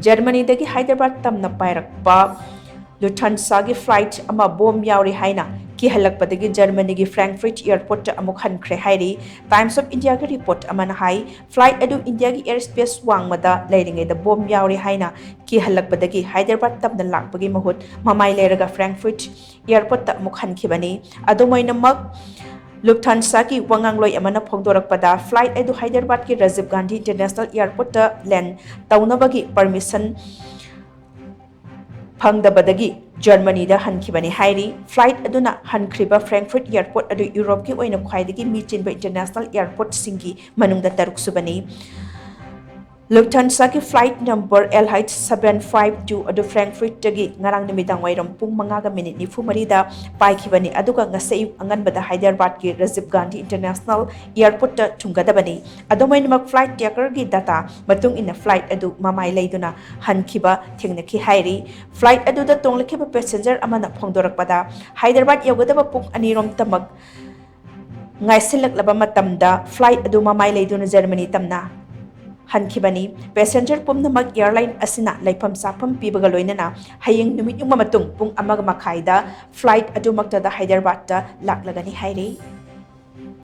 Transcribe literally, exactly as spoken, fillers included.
ꯖꯔꯃꯅꯤꯗꯒꯤ ꯍꯥꯏꯗ꯭ꯔꯕꯥꯗ ꯇꯝꯅ ꯄꯥꯏꯔꯛꯄ ꯂꯨꯊꯥꯟꯁꯥꯒꯤ ꯐ꯭ꯂꯥꯏꯠ ꯑꯃ ꯕꯣꯝ ꯌꯥꯎꯔꯤ ꯍꯥꯏꯅ ꯀꯤꯍꯜꯂꯛꯄꯗꯒꯤ ꯖꯔꯃꯅꯤꯒꯤ ꯐ꯭ꯔꯦꯡꯛꯐꯔꯠ ꯑꯦꯌꯔꯄꯣꯔꯠꯇ ꯑꯃꯨꯛ ꯍꯟꯈ꯭ꯔꯦ ꯍꯥꯏꯔꯤ꯫ ꯇꯥꯏꯝꯁ ꯑꯣꯐ ꯏꯟꯗꯤꯌꯥꯒꯤ ꯔꯤꯄꯣꯔꯠ ꯑꯃꯅ ꯍꯥꯏ, ꯐ꯭ꯂꯥꯏꯠ ꯑꯗꯨ ꯏꯟꯗꯤꯌꯥꯒꯤ ꯑꯦꯌꯔ ꯁ꯭ꯄꯦꯁ ꯋꯥꯡꯃꯗ ꯂꯩꯔꯤꯉꯩꯗ ꯕꯣꯝ ꯌꯥꯎꯔꯤ ꯍꯥꯏꯅ ꯀꯤꯍꯜꯂꯛꯄꯗꯒꯤ ꯍꯥꯏꯗ꯭ꯔꯕꯥꯗ ꯇꯝꯅ ꯂꯥꯛꯄꯒꯤ ꯃꯍꯨꯠ ꯃꯃꯥꯏ ꯂꯩꯔꯒ ꯐ꯭ꯔꯦꯡꯛꯐꯔꯠ ꯑꯦꯌꯔꯄꯣꯔꯠꯇ ꯑꯃꯨꯛ ꯍꯟꯈꯤꯕꯅꯤ꯫ ꯑꯗꯨꯝ ꯑꯣꯏꯅꯃꯛ, ꯂꯨꯐꯊꯥꯟꯁꯥꯒꯤ ꯋꯥꯉꯥꯡꯂꯣꯏ ꯑꯃꯅ ꯐꯣꯡꯗꯣꯔꯛꯄꯗ, ꯐ꯭ꯂꯥꯏꯠ ꯑꯗꯨ ꯍꯥꯏꯗ꯭ꯔꯕꯥꯗꯀꯤ ꯔꯥꯖꯤꯕ ꯒꯥꯟꯙꯤ ꯏꯟꯇꯔꯅꯦꯁꯅꯦꯜ ꯑꯦꯌꯔꯄꯣꯔꯠꯇ ꯂꯦꯟ ꯇꯧꯅꯕꯒꯤ ꯄꯔꯃꯤꯁꯟ ꯐꯪꯗꯕꯗꯒꯤ ꯖꯔꯃꯅꯤꯗ ꯍꯟꯈꯤꯕꯅꯤ ꯍꯥꯏꯔꯤ꯫ ꯐ꯭ꯂꯥꯏꯠ ꯑꯗꯨꯅ ꯍꯟꯈ꯭ꯔꯤꯕ ꯐ꯭ꯔꯦꯡꯛꯐꯔꯠ ꯑꯦꯌꯔꯄꯣꯔꯠ ꯑꯗꯨ ꯌꯨꯔꯣꯞꯀꯤ ꯑꯣꯏꯅ ꯈ꯭ꯋꯥꯏꯗꯒꯤ ꯃꯤ ꯆꯤꯟꯕ ꯏꯟꯇꯔꯅꯦꯁꯅꯦꯜ ꯑꯦꯌꯔꯄꯣꯔꯠꯁꯤꯡꯒꯤ ꯃꯅꯨꯡꯗ ꯇꯔꯨꯛꯁꯨꯕꯅꯤ꯫ ꯂꯨꯐꯊꯥꯟꯁꯥꯒꯤ flight number L H seven five two ꯑꯗꯨ ꯐ꯭ꯔꯦꯡꯛꯐꯔꯠꯇꯒꯤ ꯉꯔꯥꯡ ꯅꯨꯃꯤꯗꯥꯡ ꯋꯥꯏꯔꯝ ꯄꯨꯡ ꯃꯉꯥꯒ ꯃꯤꯅꯤꯠ ꯅꯤꯐꯨ ꯃꯔꯤꯗ ꯄꯥꯏꯈꯤꯕꯅꯤ, ꯑꯗꯨꯒ ꯉꯁꯤ ꯑꯌꯨꯛ ꯑꯉꯟꯕꯗ ꯍꯥꯏꯗ꯭ꯔꯕꯥꯗꯀꯤ ꯔꯥꯖꯤꯕ ꯒꯥꯟꯙꯤ ꯏꯟꯇꯔꯅꯦꯁꯅꯦꯜ ꯑꯦꯌꯔꯄꯣꯔꯠꯇ ꯊꯨꯡꯒꯗꯕꯅꯤ꯫ ꯑꯗꯨꯝ ꯑꯣꯏꯅꯃꯛ, ꯐ꯭ꯂꯥꯏꯠ ꯇ꯭ꯔꯦꯀꯔꯒꯤ ꯗꯥꯇꯥ ꯃꯇꯨꯡ ꯏꯟꯅ, ꯐ꯭ꯂꯥꯏꯠ ꯑꯗꯨ ꯃꯃꯥꯏ ꯂꯩꯗꯨꯅ ꯍꯟꯈꯤꯕ ꯊꯦꯡꯅꯈꯤ ꯍꯥꯏꯔꯤ꯫ ꯐ꯭ꯂꯥꯏꯠ ꯑꯗꯨꯗ ꯇꯣꯡꯂꯛꯈꯤꯕ ꯄꯦꯁꯦꯟꯖꯔ ꯑꯃꯅ ꯐꯣꯡꯗꯣꯔꯛꯄꯗ, ꯍꯥꯏꯗ꯭ꯔꯕꯥꯗ ꯌꯧꯒꯗꯕ ꯄꯨꯡ ꯑꯅꯤꯔꯣꯝꯇꯃꯛ ꯉꯥꯏꯁꯤꯜꯂꯛꯂꯕ ꯃꯇꯝꯗ ꯐ꯭ꯂꯥꯏꯠ ꯑꯗꯨ ꯃꯃꯥꯏ ꯂꯩꯗꯨꯅ ꯖꯔꯃꯅꯤ ꯇꯝꯅ ꯍꯟꯈꯤꯕꯅꯤ꯫ ꯄꯦꯁꯦꯟꯖꯔ ꯄꯨꯝꯅꯃꯛ ꯑꯦꯌꯔꯂꯥꯏꯟ ꯑꯁꯤꯅ ꯂꯩꯐꯝ ꯆꯥꯐꯝ ꯄꯤꯕꯒ ꯂꯣꯏꯅꯅ ꯍꯌꯦꯡ ꯅꯨꯃꯤꯠ ꯌꯨꯡꯕ ꯃꯇꯨꯡ ꯄꯨꯡ ꯑꯃꯒ ꯃꯈꯥꯏꯗ ꯐ꯭ꯂꯥꯏꯠ ꯑꯗꯨꯃꯛꯇꯗ ꯍꯥꯏꯗ꯭ꯔꯕꯥꯗꯇ ꯂꯥꯛꯂꯒꯅꯤ ꯍꯥꯏꯔꯤ꯫